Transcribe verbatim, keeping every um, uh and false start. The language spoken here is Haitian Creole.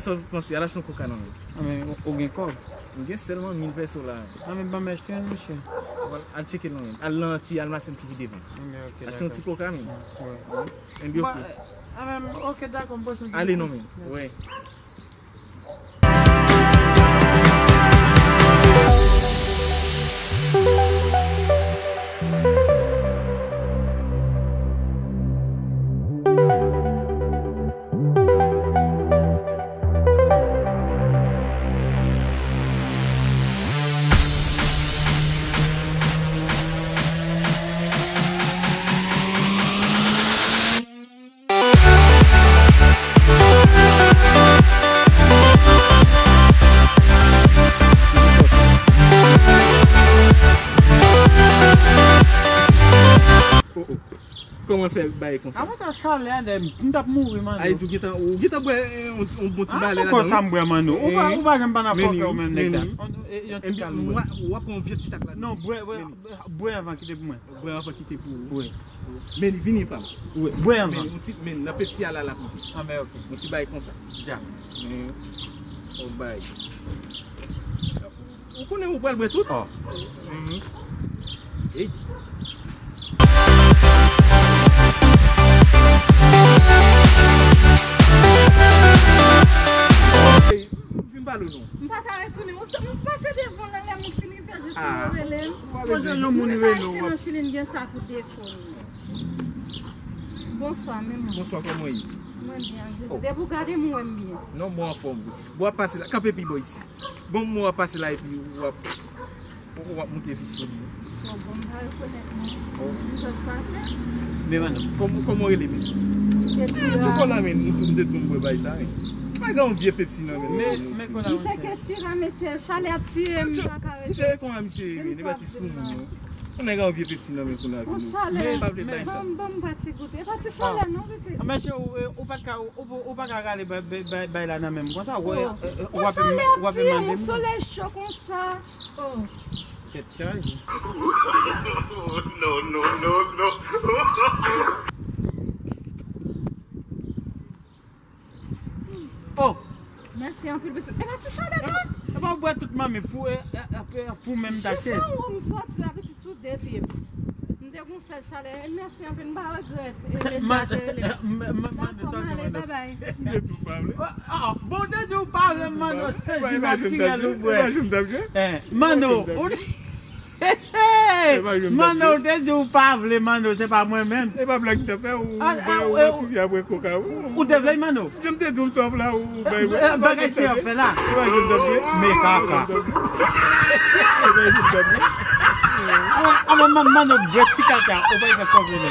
Sa w panse? Al achte yon koka non, men. Ah, men ou, ou gen kòb? M gen sèlman mil pèso la. Ah, men ban m achte yon, mesye. Al, al tcheke non, men. Al nan ti almasen ki pi devan. Ah, men ok, dakò. Achte yon ti koka, men. Wi. Enben, ok. Ah, men ok, dakò, m pase. Ale non, men. Wi. Oh, oh. Kòman fè bay konsa? Avan ta chalè a, dèyè m, m t ap mouri, man. Ay, ou gentan, ou gentan bwè, eh, yon, yon bon ti balè ladan, wi. Sa m bwè, man, non. Ou pa, ou pa janm pa nan fòkè ou menm, nèg la. Yon ti kalm, bwè. W ap pran yon vye ti tak la. Non, bwè, bwè, bwè anvan, kite pou mwen. Bwè anvan, kite pou ou. Wi. Men vini, pa m. Wi, bwè anvan. Men yon ti, men nan Pepsi a la, l ap rive. Ah, men ok. Yon ti bay konsa. Dja. Men, yon bay. Ou konnen ou pral bwè tout? Oh. Mhm. Ey. Ey, vin pale w non. M pa ta retounen. Ou, ou pase devan la, lè moun fin rive, jis ou rele m. Ou pa bezwen. Yon moun rele w. Nan Chili, m gen sa pou defo nou. Bonswa, men mwen. Bonswa, kòman w ye? Mwen byen, Jezi. Oh. Depi w gade m, ou wè m byen. Non, mwen anfòm, wi. Bon, w ap pase la. Kanpe pi bò isi. Bon, mwen w ap pase la epi w ap, w ap moute vit sou li. Bon, bon, m pa rekonèt non. Oh. M jis pase. Men, man, kòm-, kòman w rele, men? Ketira. Eh, tchokola, men, m te di w m bwè bay sa, men. M pa gen yon vye Pepsi nan men. Men, men, kola, m se Ketira, mesye, chalè ap tiye m, m pa ka rete. Misye, kòman misye ye, men, li pati sou moun, non. Ou nèg a yon vye Pepsi nan men kounye a. Bon, chalè. Men, pa vle bay sa. Ban m, ban m pati goute. E pa ti chalè non, pitit. Ah, mesye, ou, ou pa t ka, ou, ou, ou pa ka rale bay, bay, bay, bay la nan men m konsa. Ou, ou, ou ap, chalè ap tiye m, yon solèy cho konsa. Oh. Tèt chaje. No, no, no, no. Oh! Mèsi anpil, pitit. E pa ti chalè non. E pa ou bwè tout manmi pou, e, e, e, pou menm tache. Jis anwo m sòti la, pitit, sou de pye m. M te gon sèl chalè. Mèsi anpil, m pa regrèt. E, Leja te rele m. Dakò, m ale, babay. Bon, te di ou pa vle m, Mano, se ji m ap tire l ou bwè. Mano, Mano, ou te di ou pa vle, Mano, se pa mwen menm. E pa blag m t ap fè, ou bay ou ti fi a bwè koka. Ou te vle, Mano? Jan m te di w m sòf la, ou bay mwen. Bagay se ap fè la. E pa jan m t ap fè. Men kaka. E pa jan m t ap fè. Avan, avan, Mano bwè ti kaka, ou bay fè kòb vre.